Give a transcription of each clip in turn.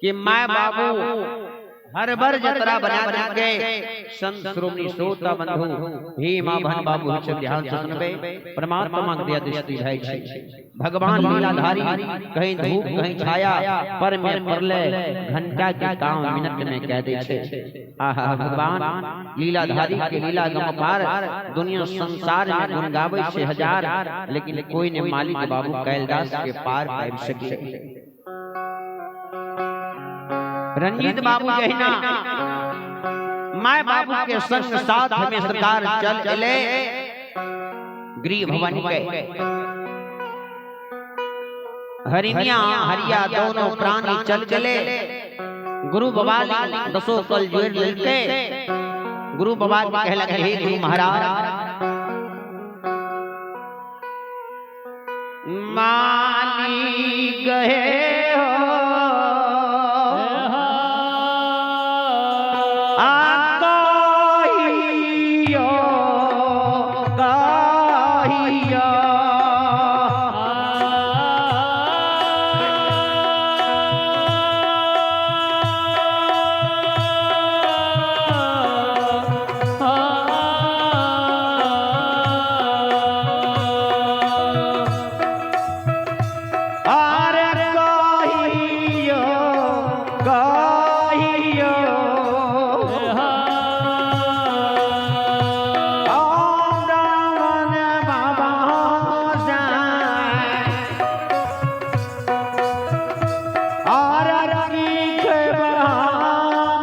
कि my बाबू हर बर जतरा बना देंगे। संत श्रोमणी श्रोता बंधु हे माँ बहन बाबू हम सब ध्यान से सुनबे। परमात्मा के दया दृष्टि रहै छै। भगवान लीलाधारी, कहीं धूप कहीं छाया, पर में परले घंटा के काम मिनट में कह दे छै। आहा भगवान लीलाधारी के लीला गम पार, दुनिया संसार में गुण गाबै छै हजार, लेकिन कोई ने मालिक बाबू कैलदास के पार पाबि सके। रंजीत बाबू जहिना my बाबू के संग साथ में सरकार चल एले गृह भवन के, हरिनिया हरिया दोनों प्राणी चल चले। गुरु बाबा दसो कल जोड़ लेलके। गुरु बाबा के कहलक हे गुरु महाराज माली गहे हो कहियो कहियो अरे कहियो कहियो रावण बाबा और की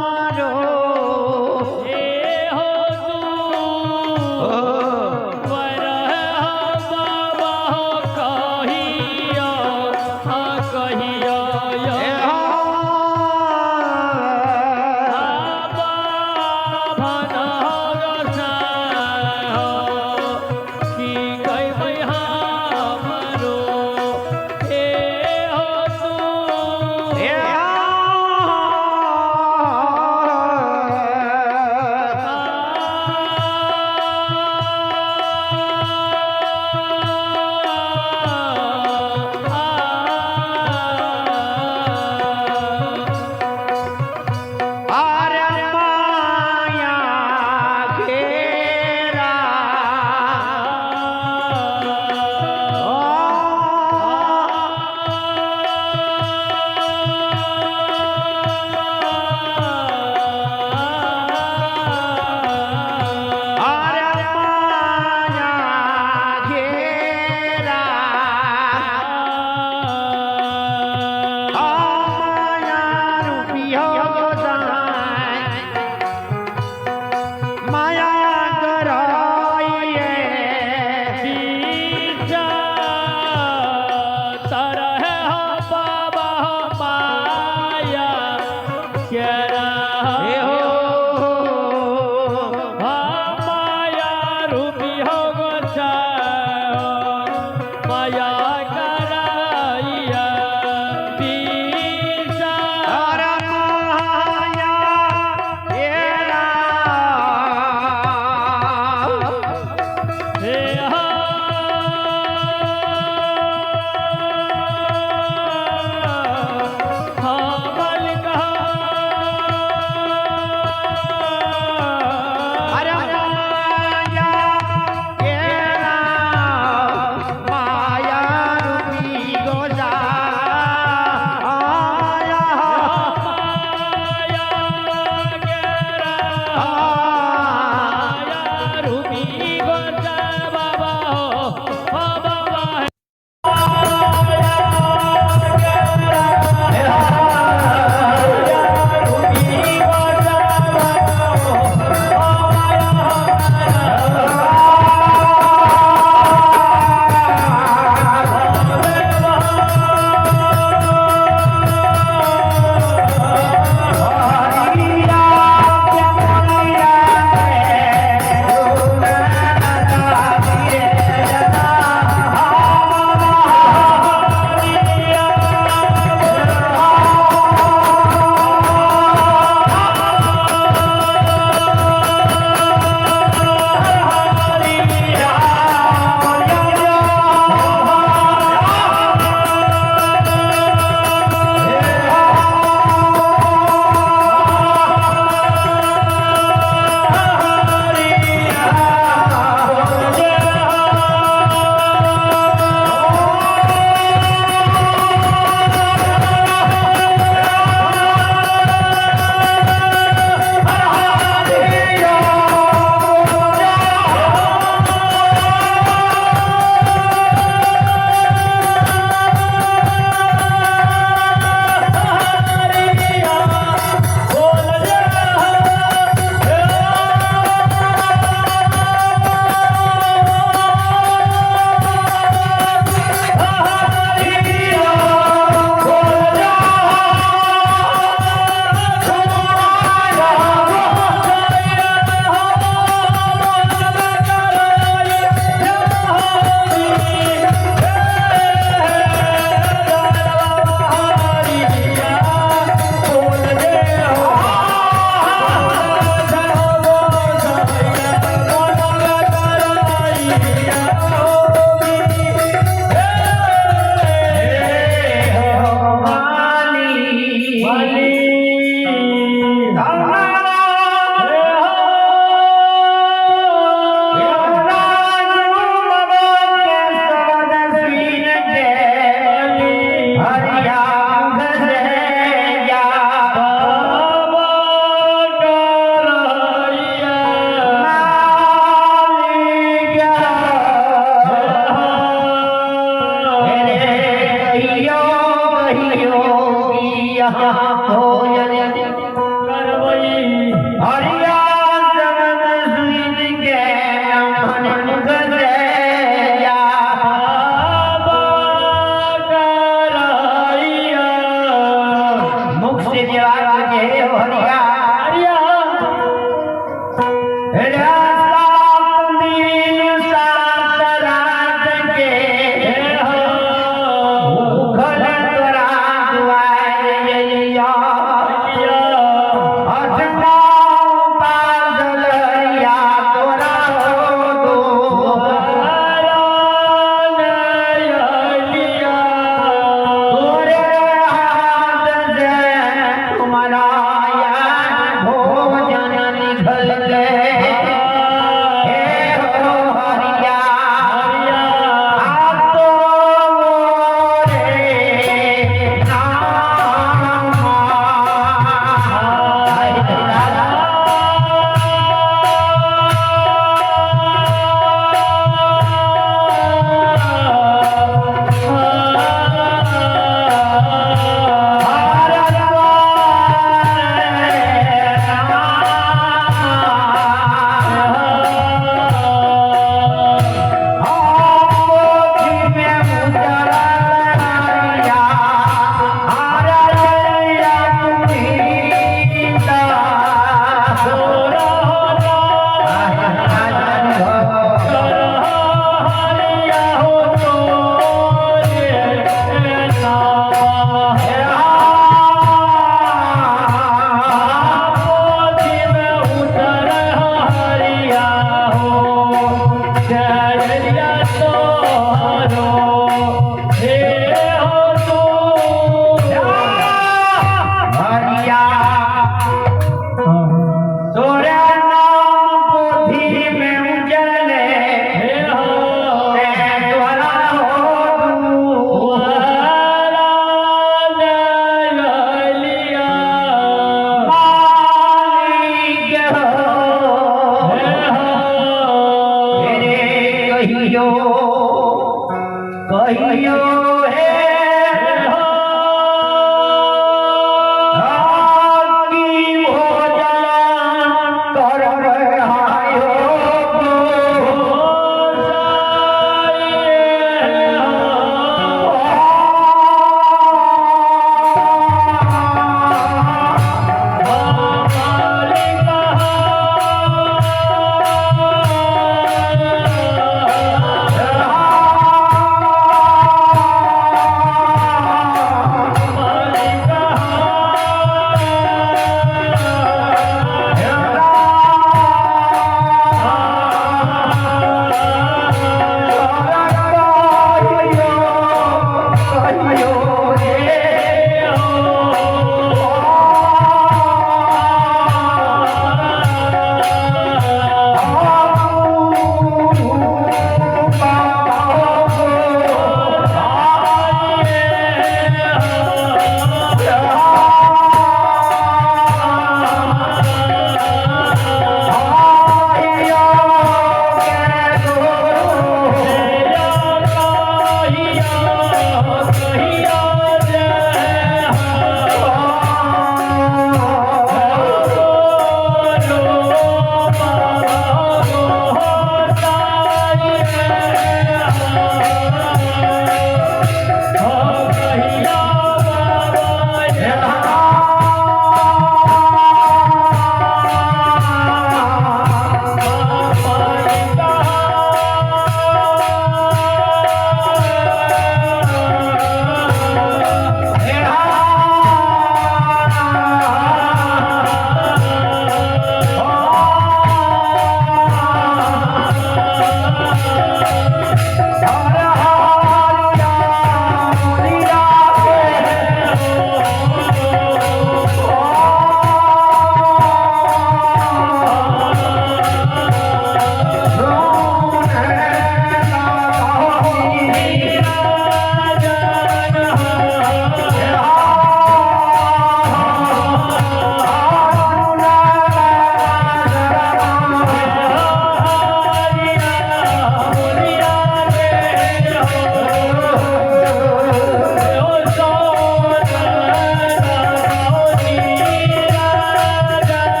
मारो अरे माया घेरा अरे माया घेरा माया रूपी हो जाए माया कराइए हे हो अरे माया घेरा हरिया।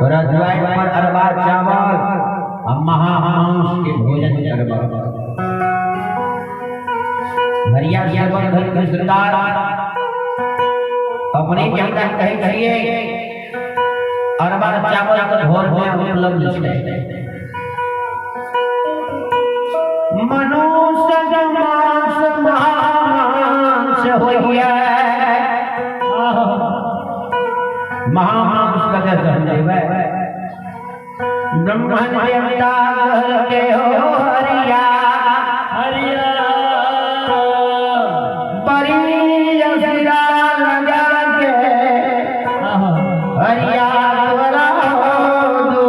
तोरा द्वार पर अरबा चावल आ महामांस के भोजन करबा। हरिया सरवन के सरकार अपने के हमरा कहै छियै अरबा चावल के घर में उपलब्ध छै। मनुष्य मांस महामांस होइए, महामांस कते हम देबै। ब्रह्मण देवता के हो हरिया हरिया बड़ी असरा लगा के हरिया तोरा हो दू।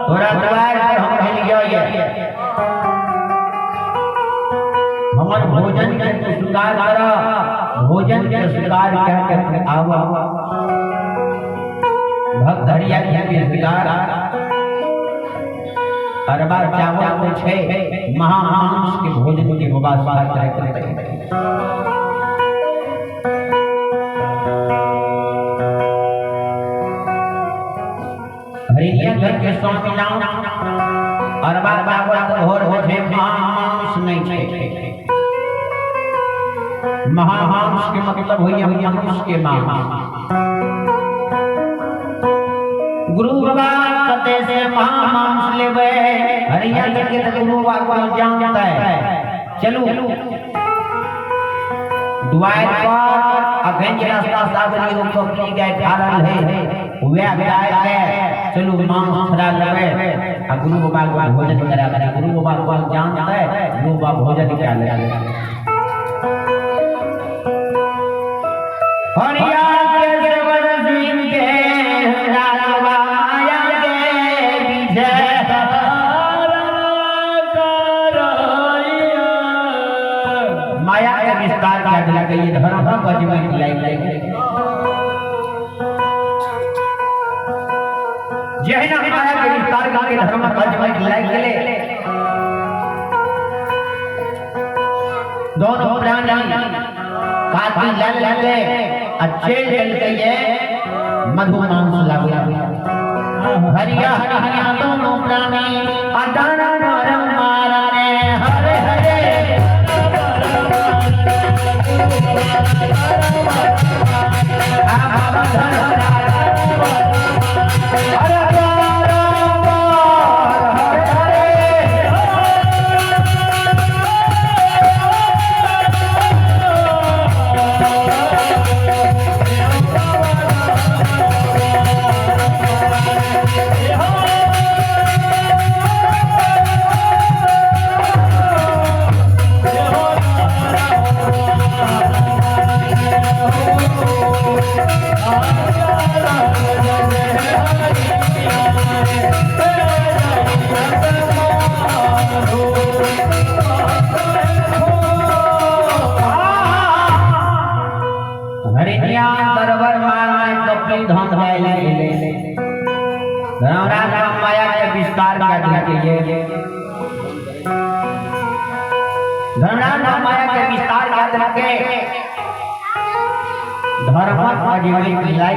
तोरा द्वार पर हम भेलियो ये, हमर भोजन के तू स्वीकार कर, भोजन के स्वीकार कह के आव। भक्त हरिया के स्वीकार अरबा चावल के छै महामांस के भोजन के व्यवस्था करे के। हरिया घर के स्वामी नाम अरबा चावल के घर हो छै, महामांस नहीं छै। महामांस के मतलब होइए मनुष्य के मांस। गुरु बाबा कते से महामांस लेबै, हरिया घर के तो गुरु बाबा जानता है। चलू द्वार पर अखन जे रास्ता सावली एगो कपटी गाय ठाड़ल है, वएह गाय के चलू मांस छड़ा लेबै आ गुरु बाबा के भोजन करा देबै। गुरु बाबा को जानता है, गुरु बाबा भोजन करा लेबै। हरिया के श्रवण सिंह के राजवा माया के पीछे माया के विस्तार कर दिया गई धर्म का जीवन लाई गई। जहिना माया के विस्तार करके धर्म का जीवन लाई गेले, दोनों प्राणी काती लल लले आ चल चल गए मधु मांस लागल। हरिया हरिया दोनों प्राणी अदाना नरम मारने हरे हरे। हरिया दरबार मारने कपिल धन जाय ले राम राम माया के विस्तार कर दिया ये धर्मराज माया के विस्तार कर दिया के धर्म का जीवन लाई।